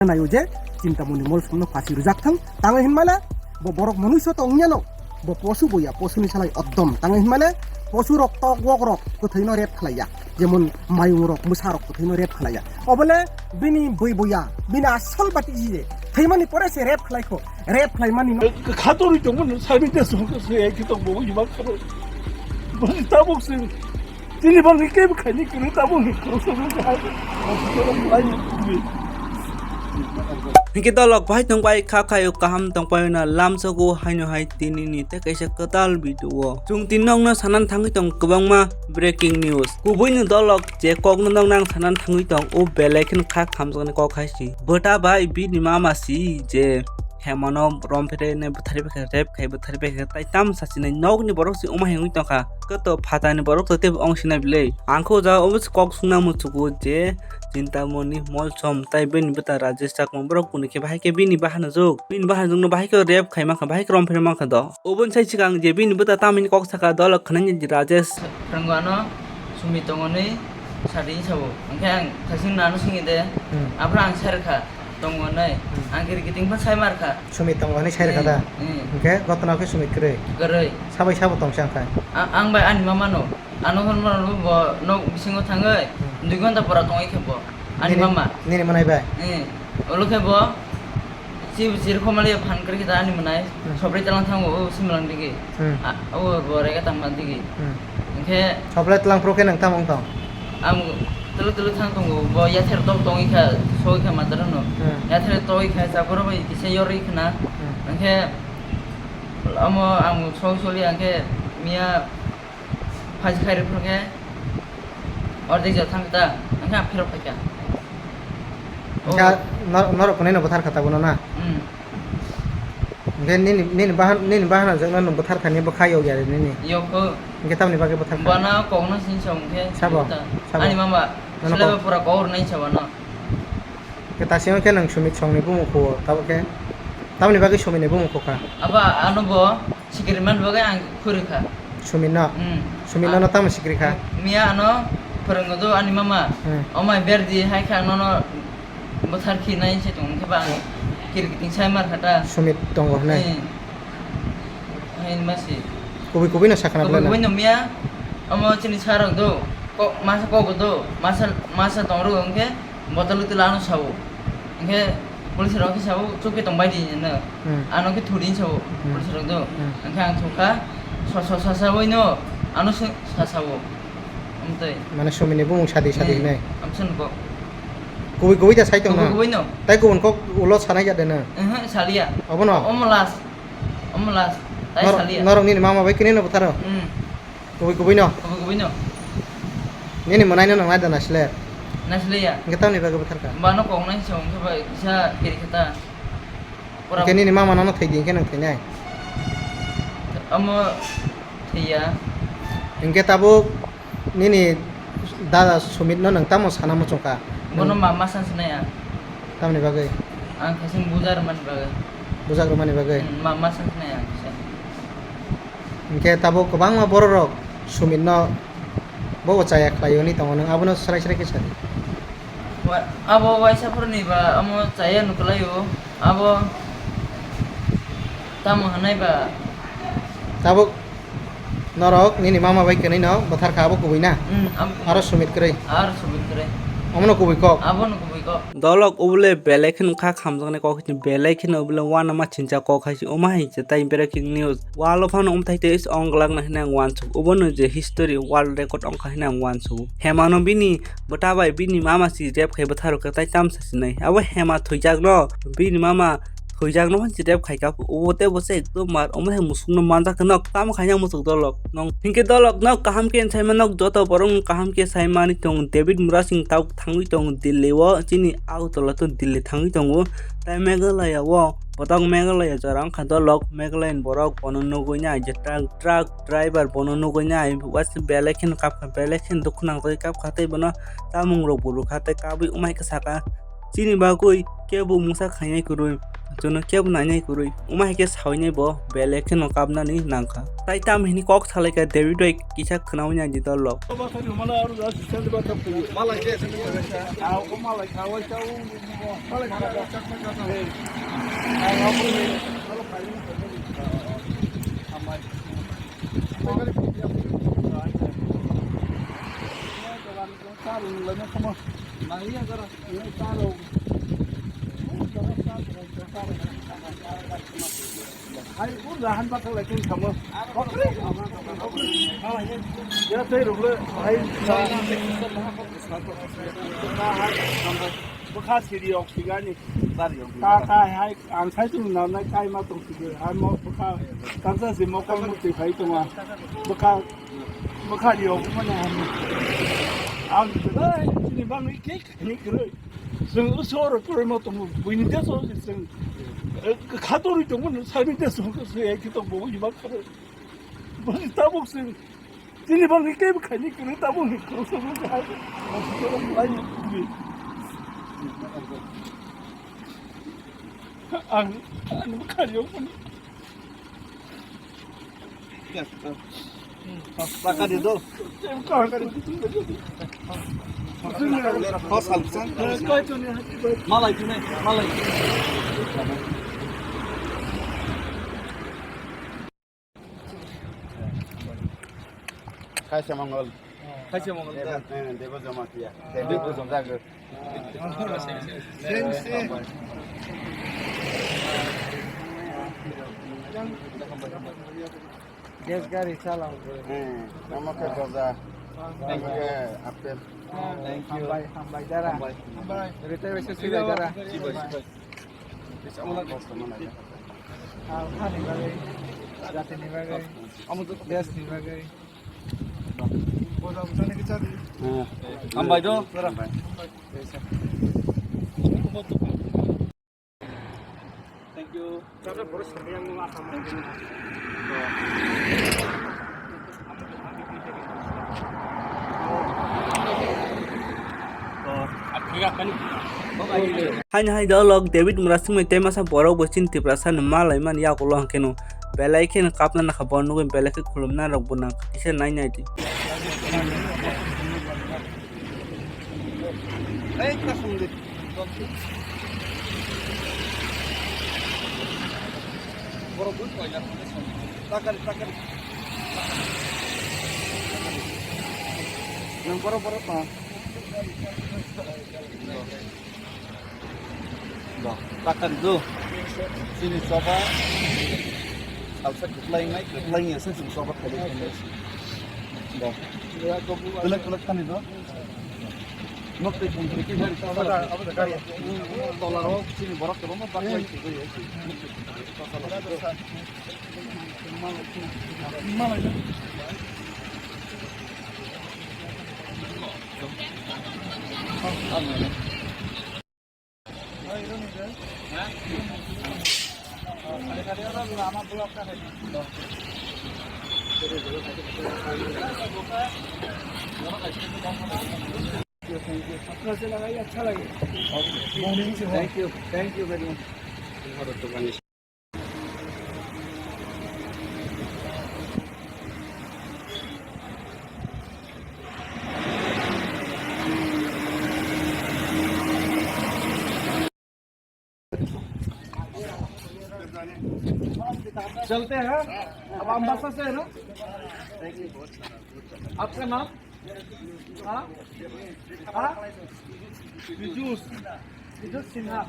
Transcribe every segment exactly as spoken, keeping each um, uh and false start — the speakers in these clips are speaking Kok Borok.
Naio je Chintamoni Molsomno phasi rwjak thang, tangwi hinmale bo borok manuiso tongya no, bo posu boya, posuni salai oddom, tangwi hinmale posu rok tok wok rok kwthwi no rep khlaiya, jemon mayung rok, mwsa rok kwthwi no rep khlaiya. Obole bini bui boya, bini asol bati jide, thaimani pore se rep khlaikho, rep khlaimani no. Khatorwi tongmo no sami de song se ai kitok bo ima kharo. Bo tabuk se. Tini bang ni kebo khaini kunu tabuk ni khoro song se ai. Hingke dolok bai tong bai kha khayo kaham tong pai na lam sogo haino hai tini ni te kaisa kwtal video o. Chwng tin nokno sanan thangwi tong kwbangma breaking news. Kubui ni dolok je kok no nang sanan thangwi tong o belai kheno kha khamjaknai kok hai si. Bwta bai bini mama si je Hemano rom phere ne bwthari pekha rep khai bwthari pekha tai tam sachinai nokni borok si omo hengwi tongkha. Koto phatani borok to tebo ong sinai bile. Angkho ja obo se kok sungna muchugo je Chintamoni Molsom tai bini bwta Rajesh Chakma borok kunu khe bahai khe bini bahanajwk. Bini bahanajwkno bahai khe rep khai mankha, bahai khe rom phere mankha do. Oboni sai swkang je bini bwta tamini kok saka dolo khwnani Rajesh. Phwrwngwano sumi tongo nwi sadi sabo. Hwnkhe ang thasing nano singide, hmm, aphra ang sai rwkha. Tongo nai. Hmm. Ang kiri kiting pha sai mar kha. Sumit tongo hinwi sai rwkha da? Hmm, hmm. Hwnkhe gotona khe sumit kwrwi? Kwrwi. Sabai sabo tong se ang khai? A-, ang bai ani mama no. Ano hwn mano bo nok bisingo thangwi, hmm, dui ghonta pora tongwi khe bo. Ani mama. Nini mwnai bai? Hmm. Ulo khe bo, si, si rwkho mali phan kwrwi khe da ani mwnai. Hmm. Sobri talang thango, o simlang digi. Hmm. A, o bo rega tangma digi. Hmm. Hwnkhe. Sobri talang phuru khe nang tamo wng tong? Ang tulu tulu thang tongo, bo yathar tok tongwi kha, soi kha mataro no. Hmm. Yathar tongwi kha, chaporo bai kisa yorwi khna. Hmm. Hwnkhe amo ang soi soli hwnkhe miya phai khairok phuru khe ordek jora thang ta, hwnkhe ang phirok phai kha. Hwnkhe nor-, norok kunui no bwthar kha tabuk no na? Hmm. Hwnkhe nini, nini bahan, nini bahan jwk no nwng bwthar kha ni bwkha yok ya nini? Yok kho. Hwnkhe tamni bagwi bwthar kha? Bana kokno sini sa hwnkhe. Sabo? Sabo? Ani mama. Nono silaiba kok- pura kok rwnai sa bana. Hwnkhe ta simi khe nwng Sumit songni bumung kho, tabuk khe tamni bagwi Sumit ni bumung kho kha? Aba ano bo sikiri man bagwi ang khuri kha. Sumit no? Hmm. Sumit no, ah, no tamo sikiri kha? Miya ano phwrwngdo ani mama. Hmm. Omai berdi hai kha nono bwthar khi nai se tong khe ba ang kiri kiting sai mar kha ta. Sumit tongo hwnwi? Hmm. Hai ma si. Kubui kubui no sakha na kubui kubui no miya. Omo chini sarok do. Ko masa kok do. Masa, masa tong ro hwnkhe. Botol utila ano sao. Hwnkhe police rok khe sao, "Chukhe tongbai di," hino. Hmm. Ano khe thudi sao, hmm, police rok do. Hmm. Hwnkhe ang thukha, so, so, sa, sa, oi no, ano se, sa, sao. Amtwi. Mane Sumini bumung sadi, sadi, hmm, hinai. Amsa nugo. Kubui, kubui da sai tong na? Kubui, kubui no. Tai kubun kok ulo sanai ya de na? Ehe, salia. Obo no? Omo last. Omo last. Tai salia. Norok nini mama bai kini no butharo? Hmm. Kubui kubui no? Kubui kubui no. Nini mwnai no nang nai da naisle? Naisle ya. Hwnkhe tamni bagwi bwtharkha? Ba no kok nai se hwnkhe bai kisa kiri khe ta. Hwnkhe nini mama no thwi di hwnkhe nwng thwinai? Omo thwi ya. Hwnkhe tabuk nini dada Sumit no nwng tamo sana muchungkha? Bono ma, ma san sinai ya. Tamni bagwi? Ang khasing bujar mani bagwi. Bujak rwmani bagwi? Hmm, ma, ma san sinai ya. Hwnkhe tabuk kwbangma bororok Sumitno bo chaya khlai hwnwi tongo, nwng abono srai srai khe sa di. Wa-, abo waisa phuruni ba amo chaya nuklaio, abo tamo hwnai ba. Tabuk norok nini mama bai kwnwi no bwthar kha, abo kubui na? Hmm, abo kubui. Aro Sumit kwrwi? Aro Sumit kwrwi. Omono kubui kok? Abono kubui kok. Dolok ubole belai kheno kha khamjaknai kok hai se, belai kheno ubole uanama chincha kok hai se, omo hai se tai breaking news. Walo phano omthai tei se ong glak na hinui ang uansuk. Obono je history world record ongkha hinui ang uansuk. Hemano bini bwta bai bini mama si rape khai bwtharok khe tai tamsa sinai. Abo Hema thwijakno bini mama thwijakno phan si rape khaikha. Obo tei bo se ekdom mar omo hai musukno manjak khe nok tamo khaina musuk dolok. Nong hinkhe dolok nok kaham khe saima nok joto borok kaham khe saimani tongo. David Murasing tabuk thangwi tongo Delhi o, chini Agartala to Delhi thangwi tongo. Tai Meghalaya o, botok Meghalaya jora wngkha dolok, Meghalaya ni borok bono nugwi nai je truck, truck driver bono nugwi nai, belai kheno kapkha, belai kheno dukhu nang jagwi kapkha tei bono chamung rok bo rwkha tei kabui wngmai khe sakha. Chini bagwi kebo mungsa khainai kwrwi. Chwngno kebo nainai kwrwi. Wngma hai khe sawinai bo belai kheno kapnani nangkha. Tai tamo hini kok salaikha David bai kisa khwnaui naidi dol rok. Bwkha siri ok sigani. Ta, ta, hai, ang sai tong na nai kai ma tong sidi. Hai mo bwkha tamsa si mokol mo twi phai tonga. Bwkha, bwkha ri ok mane hai. Ang, ai, sini bang ni kek ni kre. Sing usor kre mo tong buini de so sing. Khatori tong mo sai ni de so se ki to bo i bak kre. Bo tabuk sing. Chini bangwi kebo khaini kwrwi, tabuk ni kwrwi, tabuk ni kwrwi. Ang, ang bwkhani o phone. Taka di do. Malai tu ne, malai. Khaisa Mongol. Khaisa Mongol. Debo, eh, Debo Jamatia. Debo Jamatia. Same, same. Gas gari chalao. Eh, namo khe goja. Namo khe apple. Thank you. Hambai, hambai, dara. Hambai. Rite bese sibai, dara. Sibai, sibai. Ang hani bagwi, jatini bagwi, desni bagwi. Hambai do. Thank you. Haini hai dolok David Murasingmai tei masa borok bo chini Tiprasa ni ma laimani yakulo hwnkhe no belai kheno kapna nakha bo nugwi belai khe khulumna rok bo nang kisa nai nai di. Borok bui koila takari takari. Nang borok borok tong. Takari do. Sini soba. Salsa kutlai ngai kutlai ngai sini soba khali. Do. Kulak kulak tani do. Nok tei pun tei kisa. Tola rok sini borok tong ma bak lai tei. Thank you, thank you very much. चलते हैं, अब अम्बासा से है ना? आपका नाम? हाँ? हाँ? पीयूष, पीयूष सिन्हा।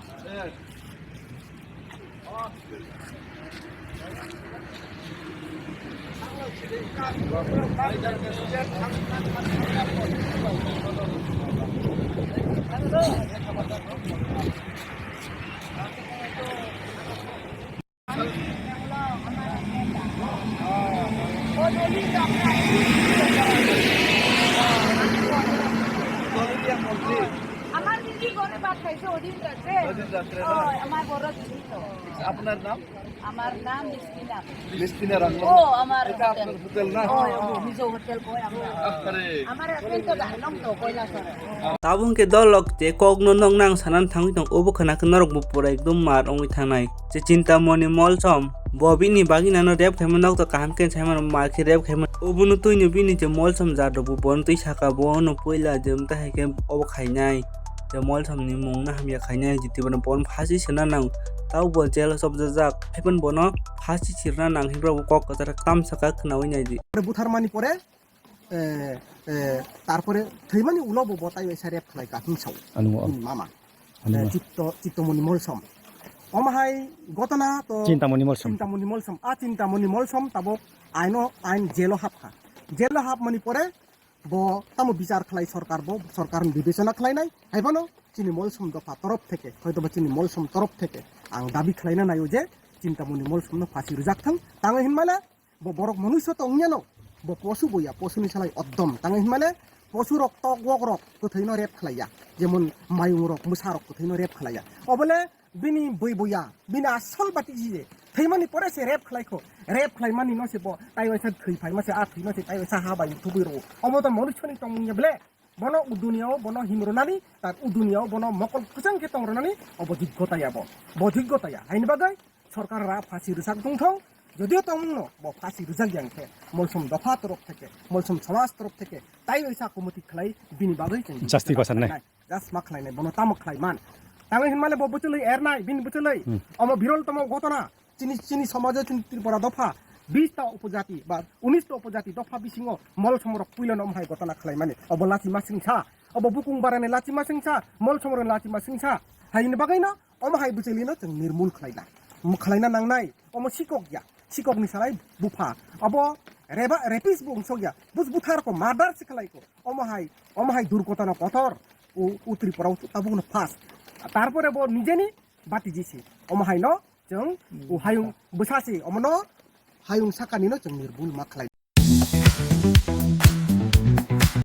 আমার দিদি ঘরে ভাত খাইছে। অদিন রাত্রে? অদিন রাত্রে না? ও, আমার বড় দিদি তো। আপনার নাম? আমার নাম মিসকিনা। মিসকিনা রাংলা। ও, আমার এটা হোটেল। আপনার হোটেল না? ও, ও, মিজো হোটেল কয় আমরা। আরে। আমার এখন তো জানলাম তো, কৈলাসহরে। Tabuk khe dolok je kokno nok nang sanani thangwi tong, obo khwna khe norokbo pura ekdom mar wngwi thangnai. Je Chintamoni Molsom, bo bini bagwi nano rep khaima nok to kaham khe saimano, mar khe rep khaima. Obono twino bini je Molsom jat rokbo bono twi saka, bono puila je wngta hai khe obo khainai. Je Molsomni mungno hamya khainai, jiti bono, bono phasi sirna nang. Tabo bo jelo chopjajak, haiphano bono phasi sirna nang hinwi bo kok kwcharo tamsaka khwnawi naidi. Butharmani pore eh, eh, tarpore thwimani ulo bo bo tai waisa rep khlai ka hwn sao. Ano, bini mama. Ano, eh, ma. Chitto, Chittomoni Molsom. Omo hai gotona to Chintamoni Molsom. Chintamoni Molsom. A Chintamoni Molsom tabok aino, ain jelo hapkha. Jelo hapmani pore bo tamo bichar khlai sorkar, bo sorkar ni bibechona khlainai. Haiphano chini Molsom dopha torof theke, hoytoba chini Molsom torof theke ang dabi khlaina naio je Chintamoni Molsomno phasi rwjak thang. Tangwi hinmale bo borok manuiso tongya no, bo posu boya, posuni salai oddom. Tangwi hinmale posu rok, tok wok rok kwthwino rep khlaiya, jemon mayung rok, mwsa rok kwthwino rep khlaiya. Obole bini bui boya, bini asol bati jije thwimani pore se rep khlaikho. Rep khlaimani no se bo tai waisa thwi phaima se, a thwima se tai waisa ha bai thubui rwo. Obo to manuisoni tongmung ya ble. Bono o duniyao bono himrwnani, tar o duniyao bono mokol kwchang khe tongrwnani, obo joggota ya bo. Bo joggota ya. Haini bagwi sorkar ra phasi rwjak tongthong, jodio tongmungno bo phasi rwjak ya hwnkhe Molsom dopha torof theke, Molsom somaj torof theke, tai waisa committee khlai bini bagwi chwng Jasti kwsarnai. Just ma khlainai, bono tamo khlai man. Tangwi hinmale bo bwchwlwi ernai, bini bwchwlwi. Hmm. Omo birol tomo gotona. Chini, chini somajo chini Tripura dopha bis ta upojati ba unis ta upojati dopha bisingo Molsom rok puila no omhai gotona khlaimani. Obo lachima singsa, obo bukung barani lachima singsa, Molsom rok lachima singsa. Haini bagwi no omo hai bwchwlwi no chwng nirmul khlaina. Khlaina nangnai, omo sikok ya, sikok ni salai bupha. Obo reba, rapist bo wngsok ya, bus buthar ko, murder se khlai ko. Omo hai, omo hai durgotona kotor, u, u Tripura o tabuk no first. Tarpore bo nijeni bati jisi. Omo hai no, chwng, u hayung bwsa se, omo no hayung sakani no chwng nirmul ma khlai.